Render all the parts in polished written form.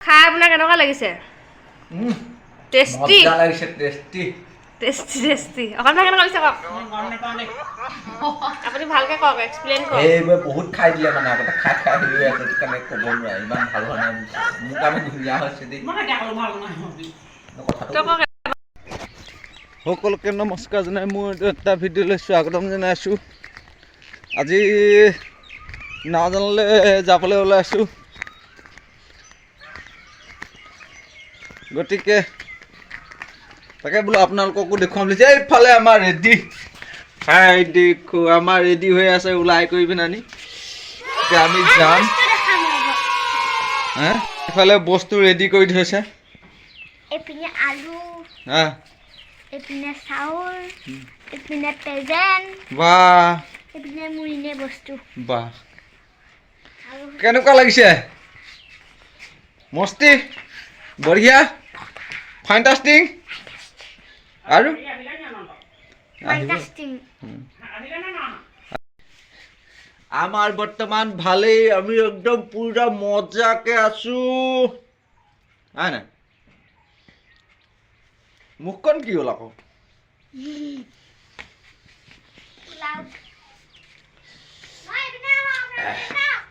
খাই আপোনাৰ কেনেকুৱা লাগিছে? টেষ্টি। মজা লাগিছে, টেষ্টি। Tasty, tasty. অকণমান কেনেকুৱা লাগিছে কওক। আপুনি ভালকে কওক, এক্সপ্লেইন কৰক। এইবোৰ বহুত খাই দিলে, মানে আগতে খাই খাই হেৰি হৈ আছে, সেইটো কাৰণে ক'ব নোৱাৰে। ইমান ভাল হোৱা নাই। মোৰ কাৰণে ধুনীয়া হৈছে দেই। কথাটো তই কওক। সকলোকে নমস্কাৰ জনাই মোৰ এটা ভিডিঅ'লৈ স্বাগতম জনাইছোঁ। আজি নাওজানলৈ যাবলৈ ওলাইছোঁ, গতিকে তাকে বোলো আপোনালোককো দেখুৱাম বুলি। এইফালে আমাৰ ৰেডি, হাই দেখো, আমাৰ ৰেডি হৈ আছে ওলাই কৰি পেনানি। এতিয়া আমি যাম। হে, এইফালে বস্তু ৰেডি কৰি থৈছে। এইপিনে আলু, হা। এইপিনে চাউল, এইপিনে প্ৰেজেণ্ট। বাহ! এইপিনে মোৰ এনে বস্তু। বাহ! আৰু কেনেকুৱা লাগিছে? মস্তি, বঢ়িয়া, ফাইণ্টাষ্টিং। আৰু আহিব। ফান্টাষ্টিং। আমাৰ বৰ্তমান ভালেই, আমি একদম পুৰা মজাকে আছো, হয় নাই? মুখখন কি হ'ল আকৌ? পোলাও। মই এইপিনে আহোঁ, আপোনালোকে চাওক।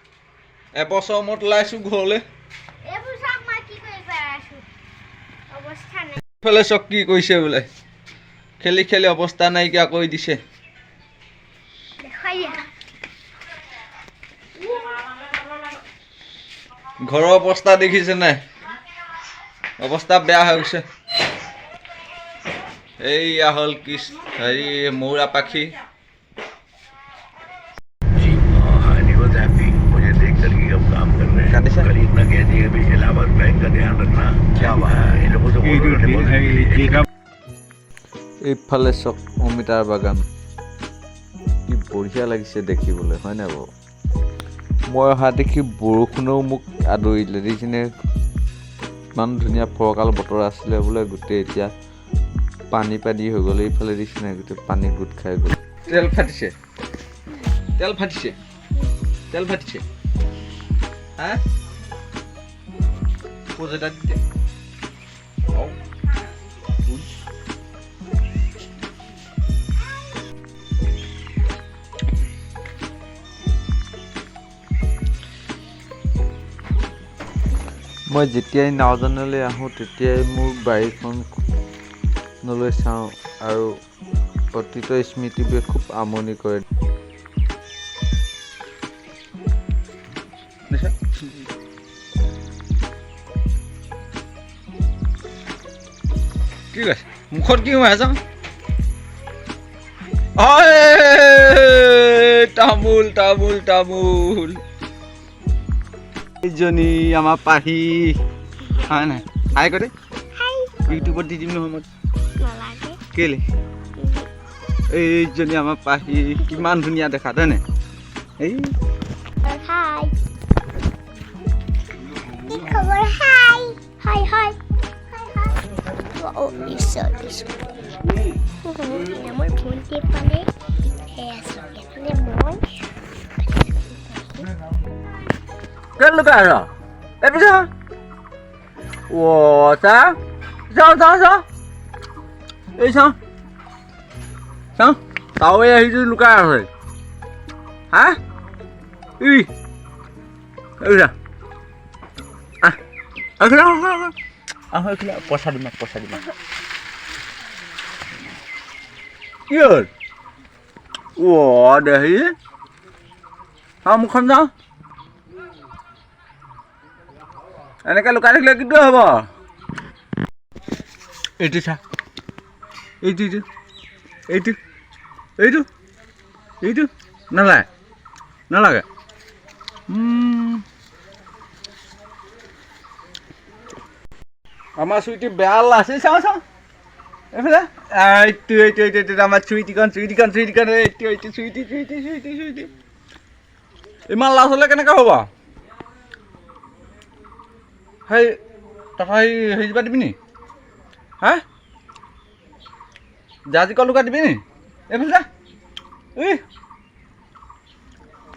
এবছৰ মূৰত ওলাইছো ঘৰলৈ। এইবোৰ চাওক, মই কি কৰি পেলাইছোঁ, অৱস্থা নাই। ইফালে চব কি কৰিছে বোলে, খেলি খেলি অৱস্থা নাইকিয়া কৰি দিছে। দেখুৱাই দিয়া। ঘৰৰ অৱস্থা দেখিছে নাই? অৱস্থা বেয়া হৈ গৈছে। এইয়া হ'ল কি হেৰি মৌৰা পাখি। जी हाँ, he was happy मुझे देख कर कि हम काम कर रहे हैं। कांदे। कल इतना कह दिया भी इलाहाबाद बैंक का ध्यान रखना। क्या बात है, इन लोगों से बोलो ना deposit। এইফালে চক অমিতাৰ বাগান, কি বঢ়িয়া লাগিছে দেখিবলৈ, হয় নাই বাৰু? মই অহা দেখি বৰষুণেও মোক আদৰিলে, দেখিছেনে? ইমান ধুনীয়া ফৰকাল বতৰ আছিলে বোলে, গোটেই এতিয়া পানী পানী হৈ গ'ল। এইফালে দেখিছেনে, গোটেই পানী গোট খাই গ'ল। তেল ফাটিছে, তেল ফাটিছে, তেল ফাটিছে। হা, পোজ এটা দি দে। অ। উই। মই যেতিয়াই নাওজানলৈ আহোঁ, তেতিয়াই মোৰ বাৰীখনলৈ চাওঁ আৰু অতীতৰ স্মৃতিবোৰে খুব আমনি কৰে। কি কৈছে? মুখত কি সোমাই আছ? ঐ, তামোল, তামোল, তামোল। এইজনী আমাৰ পাহি, হয় নাই? হাই কৰে। হাই। ইউটিউবত দি দিম নহয় মই। নালাগে। কেলে? এইজনী আমাৰ পাহি, কিমান ধুনীয়া দেখাত, হয় নাই? এই হাই, কি খবৰ? হাই হাই হাই হাই হাই। অ, ঈশ্বৰ ঈশ্বৰ। মোৰ ভণ্টি পালে, সেয়া আছোঁ এফালে মই। কেলে লুকাই আছ? এই পিছে অ, চা, চাওঁ চাওঁ চাওঁ, এই চাওঁ চাওঁ, তাৱে আহিছো, লুকাই আছে। হা, ই এই চা, আহ এইফালে আহ, আহ, আহ, এইফালে। পইচা দিম, পইচা দিম। কি হ'ল? অ, দেহি, চাওঁ মুখখন, যাওঁ। এনেকে লুকাই থাকিলে কিটো হ'ব? এইটো চা, এইটো, এইটো, এইটো, এইটো, এইটো নালাগে, নালাগে। আমাৰ চুইটি বেয়া লাজ। চাওঁ চাওঁ, এইফালে এইটো, এইটো, এইটো, এইটো আমাৰ চুইটিখন, চুইটিখন, চুইটিখন, এইটো, এইটো চুইটি, চুইটি, চুইটি, চুইটি। ইমান লাজ হ'লে কেনেকৈ হ'ব? সেই টকা সেই হেৰি দিবি নি? হা, জাজি কল লুকা দিবি নি? এইফালে যা। ই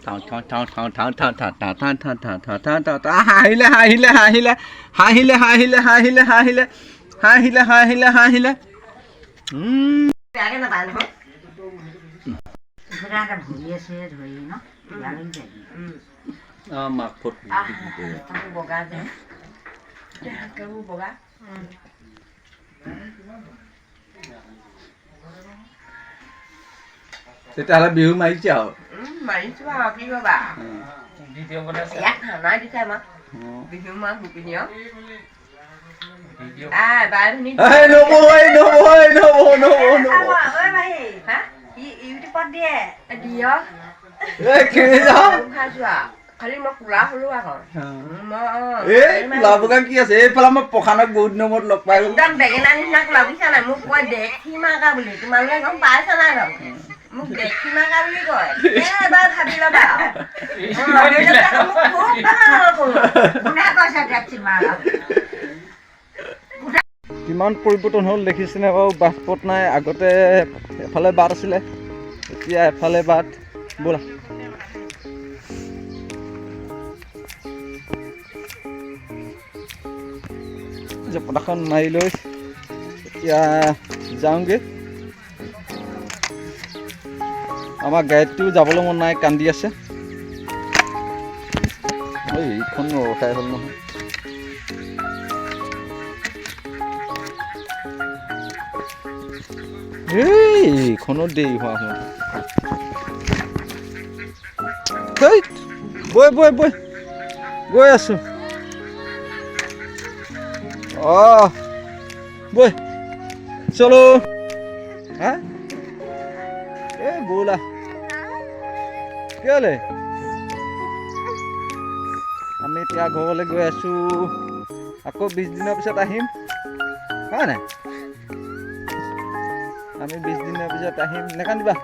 থাওঁ থাওঁ থাওঁ থাওঁ থাওঁ থাওঁ থাওঁ থাওঁ থাওঁ থাওঁ থাওঁ থাওঁ থাওঁ থাওঁ থাওঁ। হাঁহিলে হাঁহিলে হাঁহিলে হাঁহিলে হাঁহিলে হাঁহিলে হাঁহিলে হাঁহিলে হাঁহিলে হাঁহিলে। বেয়াকে নাপায় নহয়। অঁ, মাক ফট। বগা যে বগা। তেতিয়াহ'লে বিহু মাৰিছে আৰু। মাৰিছো আৰু, কি কৰিবা, ইয়াত খানা দিছে আমাক বিহু মাক গোপিনী। বাই ভনী। নব নব নব নব। ইউটিউবত দিয়ে দিয়ক। খাইছো আৰু, খালি মই কোলা হলো আকৌ। এই কোলা বগা কি আছে এইফালে? মই প্ৰশানক বহুত দিনৰ মূৰত লগ পাই গ'লো। একদম বেঙেনা নিচিনা কোলা, বুজিছা নাই? মোক কয় দেখি মাকা বুলি। তোমালোকে গম পাইছা নাই বাৰু? মোক দেখি মাকা বুলি কয়। এবাৰ ভাবি ল'বা, মোক খুব ভাল কৰোঁ। কিমান পৰিৱৰ্তন হ'ল দেখিছেনে বাৰু? বাট পথ নাই আগতে, এফালে বাট আছিলে, এতিয়া এফালে বাট। ব'লা। জপনাখন মাৰি লৈ এতিয়া যাওঁগৈ। আমাৰ গাড়ীটোও যাবলৈ মন নাই, কান্দি আছে। এই এইখন নৰখাই হ'ল নহয়। এই এইখনো দেৰি হোৱা হ'ল। ধেইত, বৈ বৈ বৈ, গৈ আছো। অঁ, বৈ, চলো। হা, এই ব'লা। কেলে আমি এতিয়া ঘৰলৈ গৈ আছোঁ, আকৌ 20 দিনৰ পিছত আহিম, হয় নাই? আমি 20 দিনৰ পিছত আহিম। নেকান্দিবা।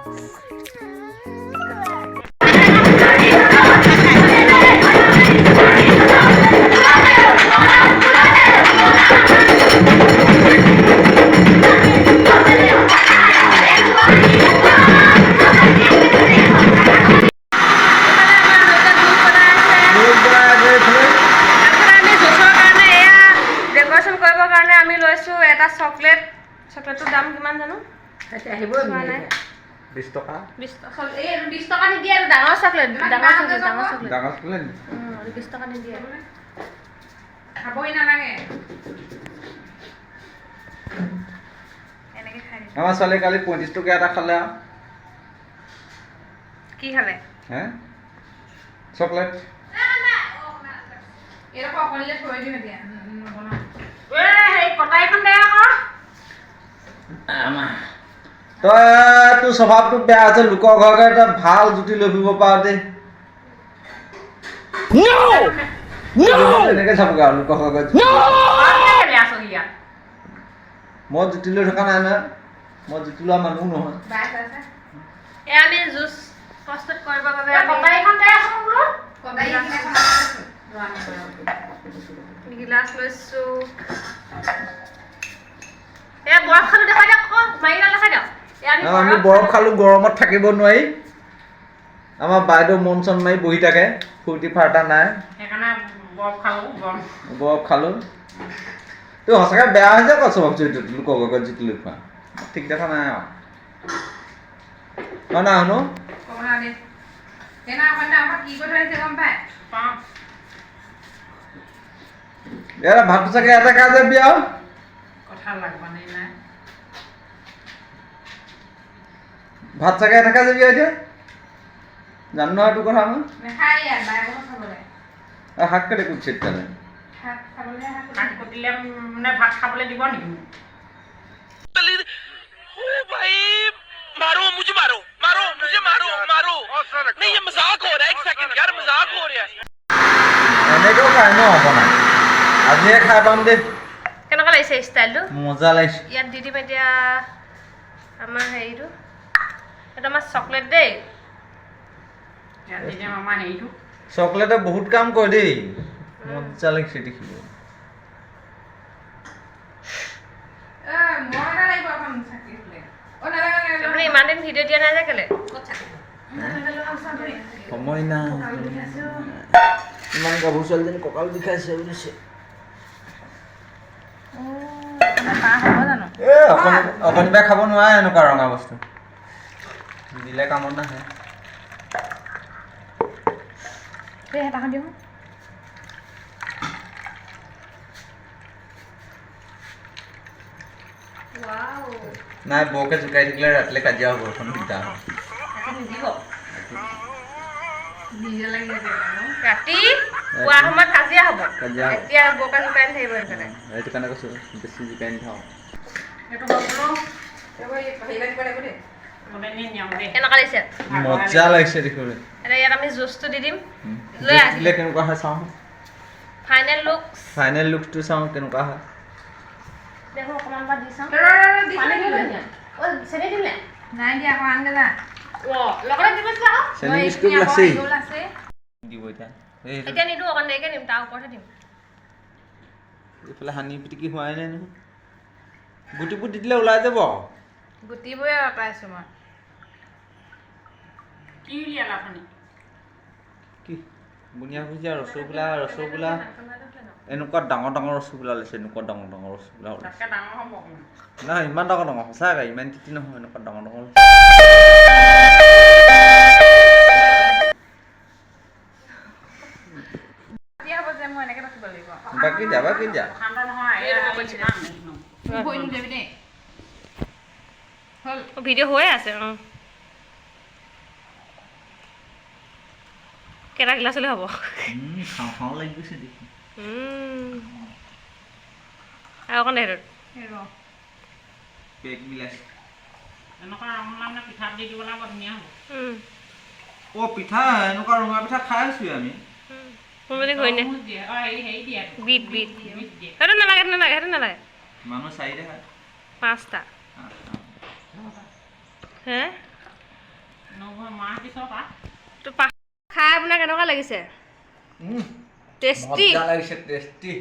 আমি জুচৰ কাৰণে, এয়া ডেক'ৰেশ্যন কৰিবৰ কাৰণে আমি লৈছোঁ এটা চকলেট। চকলেটটোৰ দাম কিমান জানো চোৱা নাই। 20 টকা। 20 টকা। এই এইটো 20 টকা নিদিয়ে। এইটো ডাঙৰ চকলেট, ডাঙৰ চকলেট, ডাঙৰ চকলেট। ডাঙৰ চকলেট। এইটো 20 টকা নিদিয়ে। খাবই নালাগে, এনেকে খাই দিছোঁ। আমাৰ ছোৱালীয়ে কালি 35 টকীয়া এটা খালে আৰু। কি খালে? হে, চকলেট। এইডোখৰ অকণিলে থৈ দিম, এতিয়া নবনাওঁ। এ হেৰি, কটাৰীখন দে আকৌ। তই তোৰ স্বভাৱটো বেয়া আছে। লোকৰ ঘৰতে এটা ভাল জুতি লৈ ফুৰিব পাৰ দেই, তেনেকে চাবগৈ আৰু লোকৰ ঘৰত জুতি লৈ। কেলে আছ ইয়াত? মই জুতি লৈ থকা নাই নহয়, মই জুতি লোৱা মানুহ নহয়। বাই চাইছে। এয়া আমি জুচ প্ৰস্তুত কৰিবৰ বাবে আমি কটাৰীখন দে আকৌ বোলো। কটাৰী এখন আছে। গিলাচ লৈছোঁ। এয়া বৰফ খালোঁ, দেখাই দিয়ক আকৌ। মাৰিডাল দেখাই দিয়ক। এয়া আমি আমি বৰফ খালোঁ, গৰমত থাকিব নোৱাৰি। আমাৰ বাইদেউ মন চন মাৰি বহি থাকে, ফূৰ্তি ফাৰ্তা নাই। সেইকাৰণে বৰফ খালোঁ, গৰম। বৰফ খালোঁ। তোৰ সঁচাকৈ বেয়া হৈছে আকৌ স্বভাৱ চৰিত্ৰটো, লোকৰ ঘৰত জুতি লৈ খোৱা ঠিক দেখা নাই আৰু, হয় নাই শুনো? ক'ব নালাগে। সেইদিনা অকণিতে আমাক কি কৰি থৈ আহিছে গম পাই পাওঁ। ইয়াতে ভাতটো চাগে ইয়াতে খাই যাবি আৰু। কথা লাগবা নে নাই? ভাত চাগে ইয়াতে খাই যাবি আৰু এতিয়া। জানো নহয় এইটো কথা মই। নাখায় ইয়াত, বায়েকৰ খাবলৈ। আৰু শাক কেলে কুটিছে তেতিয়াহ'লে? শাক খাবলৈ, শাক কুটিলে মানে ভাত খাবলৈ দিব নেকি মোক? भाई, मारो मुझे, मारो मारो मुझे, मारो मारो। नहीं, ये मजाक हो रहा है, एक सेकंड यार, मजाक हो रहा है। এনেকেও খাই ন বনাই? আজিহে খাই পাম দেই। কেনেকুৱা লাগিছে ষ্টাইলটো? মজা লাগিছে। ইয়াত দি দিম এতিয়া আমাৰ হেৰিটো। এইটো আমাৰ চকলেট দেই। ইয়াত দি দিম আমাৰ হেৰিটো। চকলেটে বহুত কাম কৰে দেই। মজা লাগিছে দেখিব। মই এটা লাগিব এখন চাকি। অ, নালাগে নালাগে। আপুনি ইমান দিন ভিডিঅ' দিয়া নাই যে, কেলে? ক'ত চাকি? সময় নাই। ইমান গাভৰু ছোৱালীজনী কঁকাল বিষাইছে বুলিছে। এ অকণিবাই খাব নোৱাৰে এনেকুৱা ৰঙা বস্তু দিলে কামত নাহে। নাই, বৰকে জোকাই থাকিলে ৰাতিলে কাজিয়া হ'ব, এখন দিগদাৰ হ'ব। ৰাতি পুৱা সময়ত কাজিয়া হ'ব। কাজিয়া হ'ব। এতিয়া বৰকে জোকাই নাথাকিব সেইকাৰণে। সেইটো কাৰণে কৈছোঁ, বেছি জোকাই নাথাকোঁ। কেনেকুৱা লাগিছে? মজা লাগিছে দেখিবলৈ। এতিয়া ইয়াত আমি জুচটো দি দিম। লৈ জুচ আহিলে। দিলে কেনেকুৱা হয় চাওঁ। Final look. ফাইনেল লুকটো চাওঁ কেনেকুৱা হয়। দেখোন অকণমান বা দি চাওঁ। পানী দিলে নে? অ, চেনি দিলে? নাই দিয়া, আকৌ আনগে যা। অ, লগতে দিব দিছিলে আকৌ। চেনি বিস্কুট আছেই, দিব এতিয়া এই সেইটো। এতিয়া নিদিওঁ, অকণ দেৰিকে দিম, তাৰ ওপৰতহে দিম। এইফালে সানি পিটিকি হোৱাই নাই নহয়। গুটিবোৰ দি দিলে ওলাই যাব আৰু। গুটিবোৰে আঁতৰাইছো মই। কি বুনিয়া ভুজিয়া, ৰসগোল্লা, ৰসগোল্লা এনেকুৱা ডাঙৰ ডাঙৰ ৰসগোল্লা ওলাইছে, এনেকুৱা ডাঙৰ ডাঙৰ ৰসগোল্লা ওলাইছে। নহয়, ইমান ডাঙৰ ডাঙৰ, সঁচাকৈ ইমান তিতি নহয়, এনেকুৱা ডাঙৰ ডাঙৰ ওলাইছে। দিয়া হ'ব যে মই এনেকে ৰাখিব লাগিব। বাকী যা, বাকী যা। ভৰি নুলিয়াবি দেই। হ'ল। ভিডিঅ' হৈয়ে আছে। অঁ, কেইটা গিলাচ হ'লে হ'ব? খাওঁ খাওঁ লাগি গৈছে দেখি। আৰু অকণ দে সেইটোত। ৰ। পেক মিলাইছে। অ' পিঠা, এনেকুৱা ৰঙা পিঠা খাই আছোৱে আমি। কোনোবাদিন ঘূৰি নে বিট বিট, সেইটো নালাগে, সেইটো নালাগে, সেইটো নালাগে। মানুহ চাৰিটা খায়। পাঁচটা হে তো খাই আপোনাৰ কেনেকুৱা লাগিছে? টেষ্টি? মজা লাগিছে, টেষ্টি।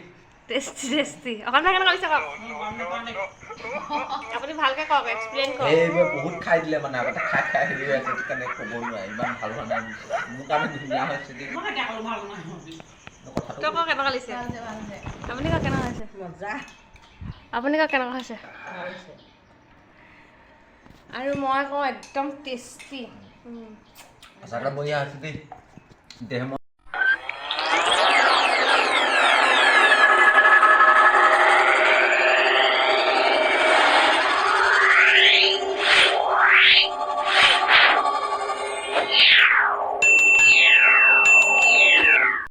Tasty, tasty. অকণমান কেনেকুৱা লাগিছে কওক আপুনি, ভালকে কওক, এক্সপ্লেইন কৰক। এইবোৰ বহুত খাই দিলে, মানে আগতে খাই খাই হেৰি হৈ আছে, সেইটো কাৰণে ক'ব নোৱাৰে। ইমান ভাল হোৱা নাই, মোৰ কাৰণে ধুনীয়া হৈছে দেই। কথাটো তই কওক কেনেকুৱা লাগিছে। আপুনি কওক কেনেকুৱা হৈছে। মজা। আপুনি কওক কেনেকুৱা হৈছে। আৰু মই কওঁ একদম টেষ্টি। সঁচাকৈ বঢ়িয়া হৈছে দেই দেহ।